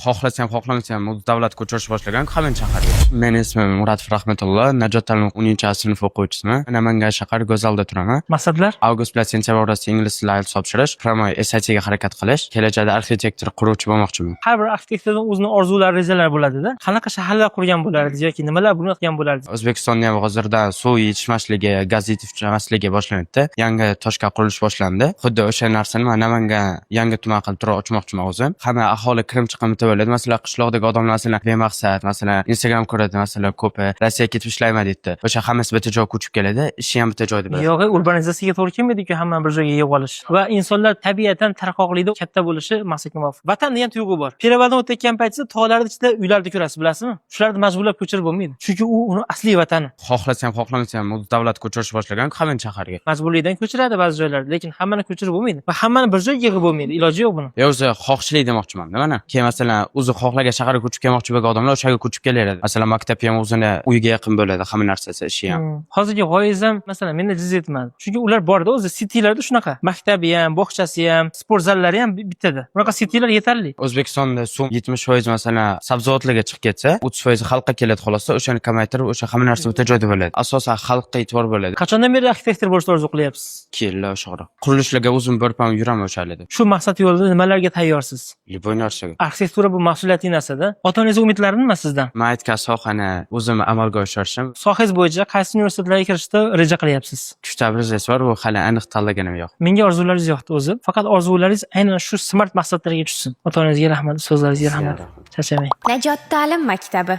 Xohlasam, xohlamasam, o'zi davlat ko'chirish boshlagan hamma shaharga. Meni ismim Muratov Rahmatullo, Najot ta'lim 10-sinf o'quvchisiman. Namangan shahar, Go'zalda turaman. Maqsadlar? Avgust bilan sentyabr o'rtasida ingliz tili IELTS topshirish, прямой SATga harakat qilish, kelajakda arxitektor, quruvchi bo'lmoqchiman. Har bir arxitektorning o'zini orzulari, rejalari bo'ladida. Qanaqa shaharlar qurgan bo'lardingiz yoki nimalar bunyod qilgan bo'lardingiz? O'zbekistonda ham hozirda suv yetishmasligi, gaz yetishmasligi boshlanibdi. Yangi Toshkent qurilish boshlandi. Xuddi o'sha narsani man Namangan yangi tuman qilib turib ochmoqchiman o'zim. Hamma aholi kirim chiqimi bo'ladi. Masalan, qishloqdagi odamlar, masalan, bemaqsad, masalan, Instagram ko'radi, masalan, ko'pi Rossiyaga ketib ishlayman deydi. O'sha hammasi bitta joyga ko'chib keladi, ishi ham bitta joyda bo'ladi. Yo'q, urbanizatsiyaga to'g'ri kelmaydi-ku hammani bir joyga yig'ib olish. Va insonlar tabiatan tarqoqlikda katta bo'lishi maqsadga muvofiq. Vatan degan tuyg'u bor. Перевал dan o'tayotgan paytingizda tog'larni ichida uylarni ko'rasiz, bilasizmi? Shularni majburlab ko'chirib bo'lmaydi. Chunki u uni asli vatani. Xohlasam, xohlamasam, o'zi davlat ko'chirish boshlagan hamma shaharga. Majburlikdan ko'chiradi ba'zi joylarda, lekin hammani ko'chirib bo'lmaydi. Va hammani bir joyga yig'ib bo'lmaydi. Iloji yo'q buni. Yo, o'zi xohishlik demoqchiman, mana. Keyin, masalan, o'zi xohlagan shaharga ko'chib kelmoqchi bo'lgan odamlar o'sha yerga ko'chib kelaveradi. Masalan, maktab ham o'zini uyiga yaqin bo'ladi, hamma narsasi, ishi ham. Hozirgi g'oyangiz ham, masalan, menda jiz etmadi. Chunki ular borda o'zi citylarda shunaqa. Maktabi ham, bog'chasi ham, sport zallari ham bittada. Bunaqa citylar yetarli. O'zbekistonda suv 70%, masalan, sabzavotlarga chiqib ketsa, 30% xalqqa keladi xolos, o'shani kamaytirib, o'sha hamma narsa bitta joyda bo'ladi. Asosan xalqqa e'tibor bo'ladi. Qachondan beri arxitektor bo'lishni orzu qilyapsiz? 2 yillar oshiqroq. Qurilishlarga o'zim borib ham yuraman o'sha yerda. Shu maqsad yo'lida nimalarga tayyorsiz? Любой narsaga. Arxitektura bu mas'uliyatli narsada. Ota-onangiz umidlari nima sizdan? Man aytgan sohani o'zim amalga oshirishim. Sohangiz bo'yicha qaysi universitetlarga kirishni reja qilyapsiz? Uchta biznes bor, bu hali aniq tanlaganim yo'q. Menga orzularingiz yoqdi o'zi. Faqat orzularingiz aynan shu smart maqsadlarga tushsin. Ota-onangizga rahmat, ustozlaringizga rahmat. Charchamang. Najot ta'lim maktabi.